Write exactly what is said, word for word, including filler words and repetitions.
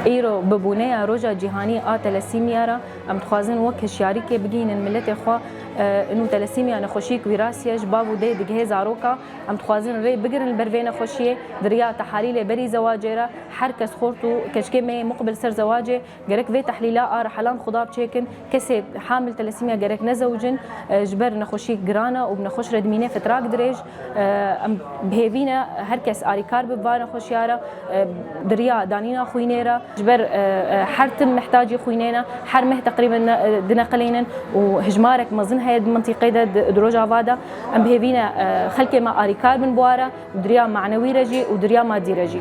Îro bi bûneya Roja Cîhanî a Telesîmiya re, em dixwazin wek hişyarîkê bigihînin miletê xwe, e, ino telesîmiya nexweşîk wîrasî ye, ji bav û dê digihê zaroka. Em dixwazin rê bigirin li ber vê nexweşiyê, di riya tehalîlê berî zewacê re. Her kes xort û keçikê me yê muqbil ser zewacê, gerek vê tehlîla a rehelan xuda biçêkin. Kesê hamil telesîmiya gerek nezewicin, e, ji ber nexweşî giran e û bi nexweş re dimîne fetrak dirêj. E, em bi hêvî ne her kes arîkar bibe va nexweşiya re, e, di riya danîna xwînê re. Ji ber, e, e, her tim mihtacî xwînê ne, her meh teqrîben ne, e, dineqilînin û hijmarek mezin heye di mintîqê de, di, di Rojava de. Em bi hêvî ne, e, xelkê me arîkar bin bi wa re, di riya manewî re jî û di riya madî re jî.